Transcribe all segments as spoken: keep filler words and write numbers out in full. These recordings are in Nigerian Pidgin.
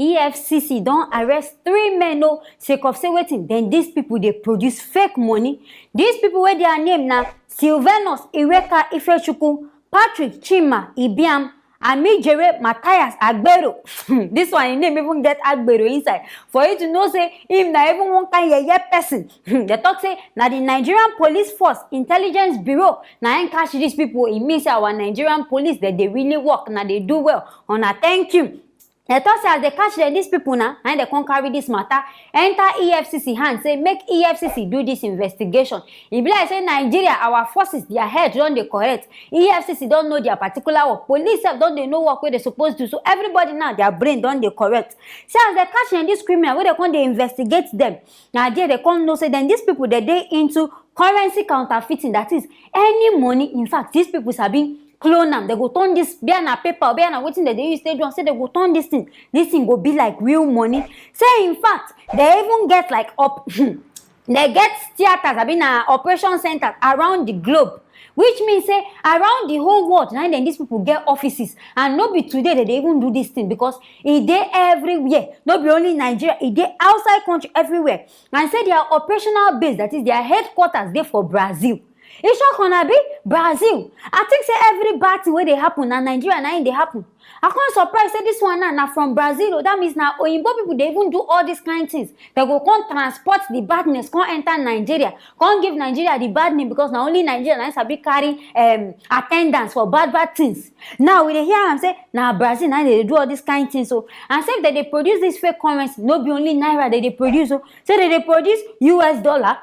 E F C C don arrest three men o, sake of say wetin dem, dis people dey produce fake money. Dis people wey their name na Sylvanus Iweka Ifechukwu, Patrick Chima Ibiam, Amijere Matthias Agbero. This one, im name even get Agbero inside. For you to know say him na even one kind yeye person. They talk say na the Nigerian Police Force Intelligence Bureau na im catch these people. E mean say our Nigerian police, dem dey really work, na dey do well. Una thank you. Dem talk say as dem catch dem, these people na, na im dem come carry this matter enter E F C C hand, say make E F C C do this investigation. E be like say Nigeria, our forces, their head don dey correct. E F C C don know their particular work. Police sef don dey know work wey dem suppose do. So everybody now, their brain don dey correct. Say as dem catch dem, this criminal wey dem come dey investigate dem, na there dem come know say dem, these people, dem dey into currency counterfeiting. That is, any money. In fact, these people sabi clone am. Dem go turn this, be na paper, be na wetin dem dey use take do am. Say dem go turn this thing. This thing go be like real money. Say in fact, dem even get like up, dem get theaters, abi na operation centers around the globe, which means say around the whole world na dem, these people get offices. And no be today dem dey even do this thing, because e dey everywhere. No be only Nigeria, e dey outside country everywhere. And say their operational base, that is their headquarters, dey for Brazil. E shock una, abi? Brazil. I think say every bad thing wey dey happen na Nigeria na im dey happen. I come surprise say this one now na from Brazil o. That means na oyinbo people dey even do all these kind things. Dem go come transport the badness, come enter Nigeria, come give Nigeria the bad name, because na only Nigeria na im sabi carry um, attendance for bad bad things. Now we dey hear am say na Brazil na im dey do all these kind things o. And say if dem dey produce this fake currency, no be only naira dem dey produce o. Say dem dey produce U S dollar,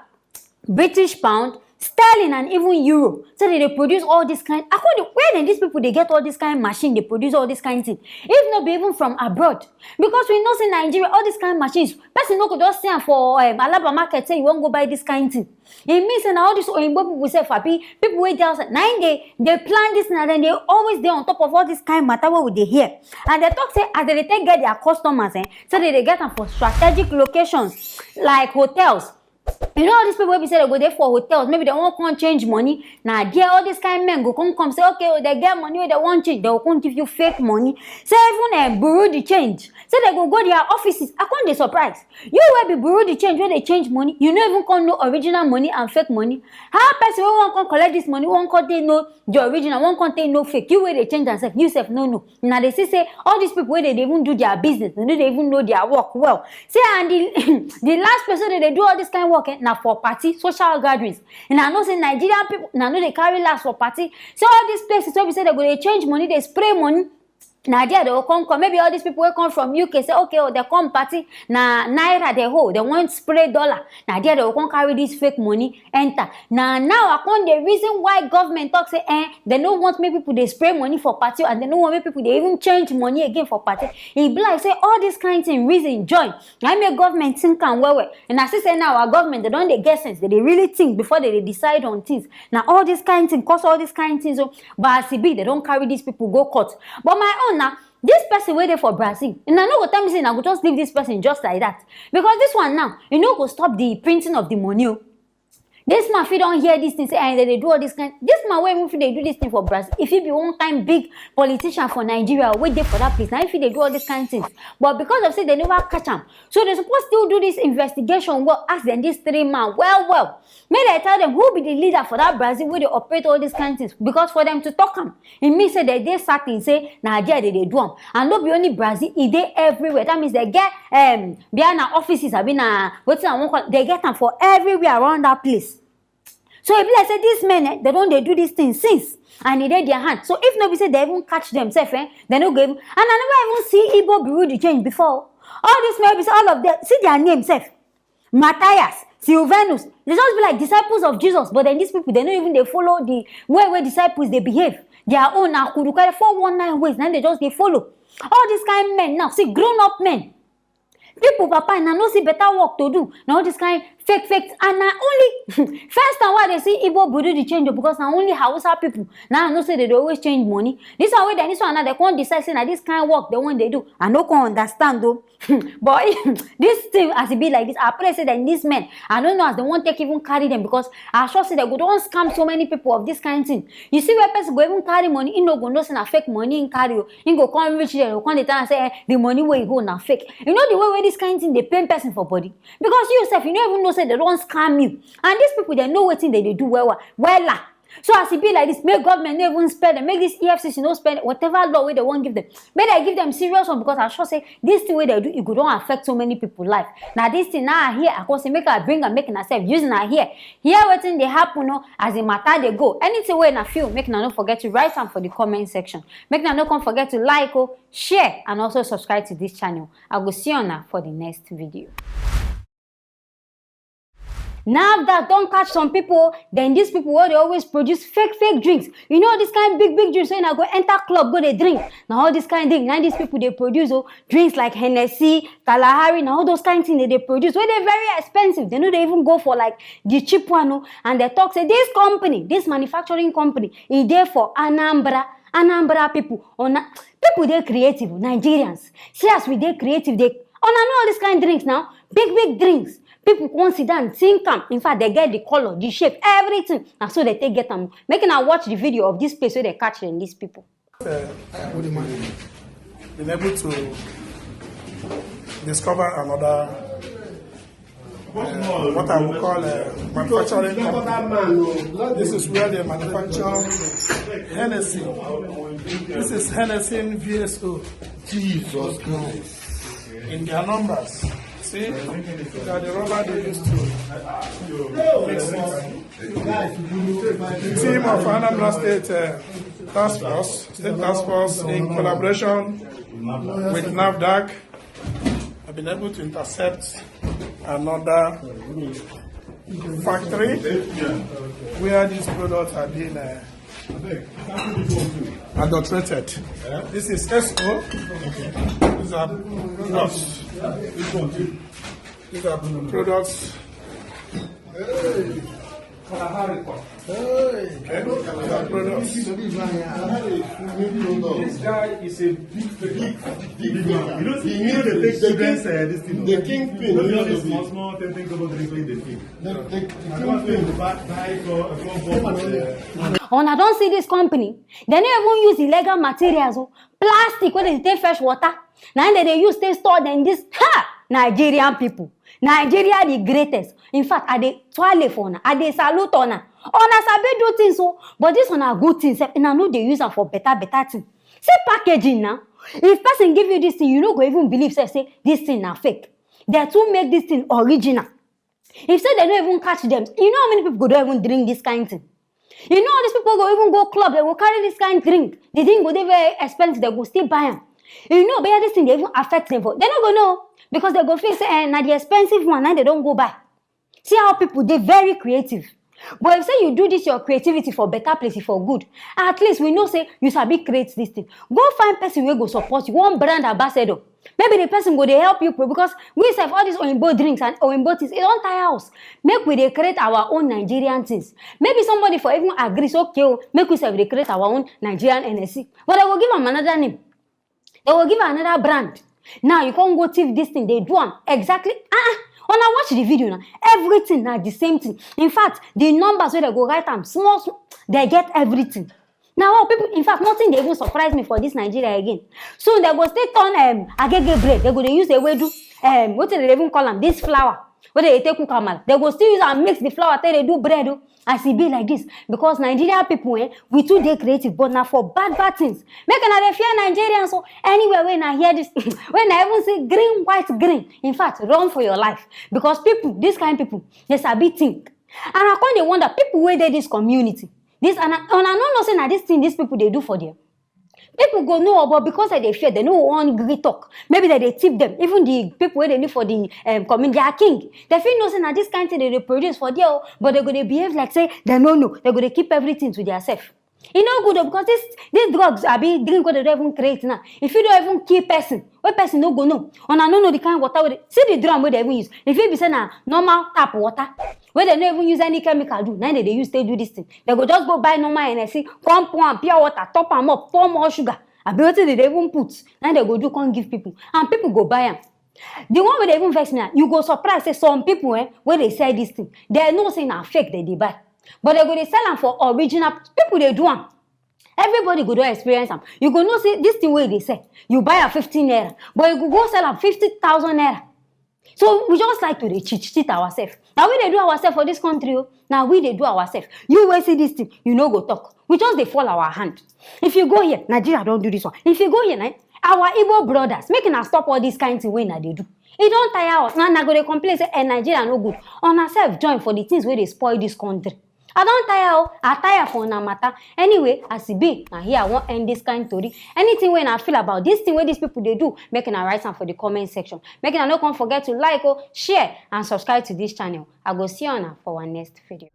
British pound, sterling, and even euro. So dem dey produce all this kind. I come dey, where dem, these people dey get all this kind machine, dey produce all this kind thing? If no be even from abroad, because we know say Nigeria, all this kind machines, person no go just see am for um, Alaba market say you wan go buy this kind thing. E mean say na all this oyinbo people sef, abi people wey dey outside, na im dey dey plan this thing, and dem dey always dey on top of all this kind matter wey we dey hear. And dem talk say as dem dey take get their customers, eh, so dem dey get am for strategic locations like hotels. You know all these people wey be say dem go dey for hotels, maybe dem wan come change money. Na there all these kind men go come come say, okay, oh, dem get money wey dem wan change, dem go come give you fake money. Say even um, bureau de change. Say dem go go their offices. I come dey surprise. You wey be bureau de change, wey dey change money, you no even come know original money and fake money. How person wey wan come collect this money wan come take know the original, wan come take know fake? You wey dey change am sef, you sef no know. Una dey see say all these people wey dey dey even do their business, dem no dey even know their work well. Say and the the last place wey dem dey do all this kind work, eh, na for party, social gatherings. And I know say Nigerian people, una no dey carry last for party. Say all these places wey be say dem go dey change money, dey spray money, na there dem go come come. Maybe all these people wey come from U K say, okay, oh, dem come party, na naira dem hold, dem wan spray dollar. Na there dem go come carry this fake money enter. Na now I come dey reason why government talk say, eh, dem no want make people dey spray money for party, and dem no want make people dey even change money again for party. E be like say all this kind thing reason join. Na im make government think am well well. And I see say now our government, dem don dey get sense. Dem dey really think before dem dey decide on things. Na all this kind thing cause all this kind things o. But as e be, dem don carry these people go court. But my own na, this person wey dey for Brazil, una no go tell me say una go just leave this person just like that. Because this one now, e no go stop the printing of the money o. This man fit don hear this thing, say, eh, dem dey do all this kind. This man wey even fit dey do this thing for Brazil, e fit be one kind big politician for Nigeria wey dey for that place. Na im fit dey do all this kind things. But because of say dem never catch am, so dem suppose still do this investigation well, ask dem this three man well well. Make dem tell dem who be the leader for that Brazil wey dey operate all this kind things. Because for dem to talk am, e mean say dem dey certain say na there dem dey do am. And no be only Brazil, e dey everywhere. That means dem get um, be na offices, abi na wetin I wan call, dem get am for everywhere around that place. So e be like say these men, eh, dem don dey do this thing since, and e dey their hand. So if no be say dem even catch dem sef, eh, dem no go even. And I never even see Igbo bureau de change before. All these men, be say all of them, see their name sef. Matthias, Sylvanus, dem just be like disciples of Jesus, but then these people, dem no even dey follow the way wey disciples dey behave. Their own na kurukere, four one nine ways, na im dem just dey follow. All these kind men now, see, grown up men, People papa, una no see better work to do. Na all this kind fake fake, and na only first time wey I dey see Igbo bureau de change o, because na only Hausa people na I know say they dey always change money. This one wey dem, this one now, dem come decide say na this kind work dem wan dey do. I no come understand o. But this thing, as e be like this, I pray say dem, this men, I no know as dem wan take even carry dem, because I sure say dem go don scam so many people of this kind thing. You see where person go even carry money, he no go know say na fake money he carry o. He go come reach there, go come dey tell am say, eh, the money wey he hold na fake. You know the way wey this kind thing dey pain person for body? Because you sef, you no even know say dem don scam you. And these people, dem know wetin dem dey do well well, wella. So as e be like this, make government no even spend dem, make this E F C C no spend whatever law wey dem wan give dem. Make dem give dem serious one, because I sure say this thing wey dem do, e go don affect so many people life. Na this thing now I hear, I come say make I bring am, make una sef use una hear. Hear wetin dey happen o, as the matter dey go. Anything wey una feel, make una no forget to write am for the comment section. Make una no come forget to like o, share, and also subscribe to this channel. I go see una for the next video. NAFDAC don catch some people. Then these people wey dey always produce fake fake drinks. You know this kind big big drinks wey una go enter club go dey drink. Na all this kind drink na these people dey produce o. Drinks like Hennessy, Kalahari, na all those kind thing dem dey produce wey dey very expensive. Dem no dey even go for like the cheap one o. And dem talk say this company, this manufacturing company, e dey for Anambra. Anambra people, una, people dey creative, Nigerians. See as we dey creative, dey, una know all this kind drinks now, big big drinks. People come sit down, think am. In fact, dem get the colour, the shape, everything. Na so dem take get am. Make una watch the video of this place wey dem catch dem, these people. Uh, with the money, been able to discover another, uh, what I would call a manufacturing company. This is where they manufacture Hennessy. This is Hennessy V S O. Jesus Christ. In their numbers. See, they are the rubber they used to mix it. The team of Anambra State, uh, Task Force, State Task Force, in collaboration with NAFDAC, have been able to intercept another factory where these products are being, uh, adulterated. This is S O. These are products. These are products. Hey. Hey. Okay. These are products. This guy is a big, big, big man. You know, you know they take children's, uh, this thing. The kingpin. You know, this small, small, ten, ten kobo drink wey they take. The, the, the kingpin. Una don see this company? Dem no even use illegal materials o. Plastic wey dem take fetch water, na im dem dey use take store dem. This, ha! Nigerian people. Nigeria the greatest. In fact, I dey twale for una. I dey salute una. Una sabi do things o, but this una good thing sef, una no dey use am for better better thing. See packaging na. If person give you this thing, you no go even believe sef say this thing na fake. Dem too make this thing original. If say dem no even catch dem, you know how many people go don even drink this kind thing? You know all these people go even go club, dem go carry this kind drink. The thing go dey very expensive, dem go still buy am. You know, but this thing dey even affect dem for, dem no go know, because dem go feel say, eh, na the expensive one na dem don go buy. See how people dey very creative. But if say you do this your creativity for better place, e for good, at least we know say you sabi create this thing. Go find person wey go support you, one brand ambassador. Maybe the person go dey help you pro-, because we sef, all these oyinbo drinks and oyinbo things, e don tire us. Make we dey create our own Nigerian things. Maybe somebody for even agree say, okay o, make we sef dey create our own Nigerian N S C. But dem go give am another name. Dem go give am another brand. Now you come go thief this thing, dey do am exactly. Ah, ah. Una watch the video now. Everything na the same thing. In fact, the numbers wey dem go write am small, small, dem get everything. Na all people, in fact, nothing dey even surprise me for this Nigeria again. So dem go still turn, um, agege bread. Dem go dey use ewedu, um, wetin dem dey even call am, this flour wey dem dey take cook amala. Dem go still use am mix the flour take dey do bread o. As e be like this, because Nigeria people, eh, we too dey creative, but na for bad bad things. Make una dey fear Nigerians o. Anywhere wey una hear this, wey una even see green, white, green, in fact, run for your life, because people, this kind people, dem sabi think. And I come dey wonder, people wey dey this community, this, and I, una no know say na this thing these people dey do for there? People go know, but because dem dey fear, dem no wan gree talk. Maybe dem dey tip dem. Even the people wey dey live for the, um, community, their king, dem fit know say na this kind thing dem dey produce for there o, but dem go dey behave like say dem no know. Dem go dey keep everything to their self. E no good o, because this this drugs abi drink wey dem don even create now, e fit don even kill person, wey person no go know. Una no know the kind water wey dey, see the drum wey dem even use. E fit be say na normal tap water wey dem no even use any chemical do, na im dem dey use take do this thing. Dem go just go buy normal Hennessy, come pour am pure water, top am up, pour more sugar, abi wetin dem dey even put, na im dem go do come give people, and people go buy am. The one wey dey even vex me na, you go surprise say some people, eh, wey dey sell this thing, dem know say na fake dem dey buy, but dem go dey sell am for original. People dey do am. Everybody go don experience am. You go know say this thing wey you dey sell, you buy am fifty naira, but you go go sell am fifty thousand naira. So we just like to dey cheat, cheat ourselves. Na we dey do ourselves for this country o. Na we dey do ourselves. You wey see this thing, you no go talk. We just dey fall our hand. If you go here, Nigeria don do this one. If you go here, na our Igbo brothers, make una stop all this kind thing wey una dey do. E don tire us. Na una go dey complain say, eh, Nigeria no good. Una sef join for the things wey dey spoil this country. I don tire o. I tire for una matter. Anyway, as e be, na here I wan end this kind tori. Anything wey una feel about this thing wey these people dey do, make una write am for the comment section. Make una no come forget to like o, share and subscribe to this channel. I go see una for our next video.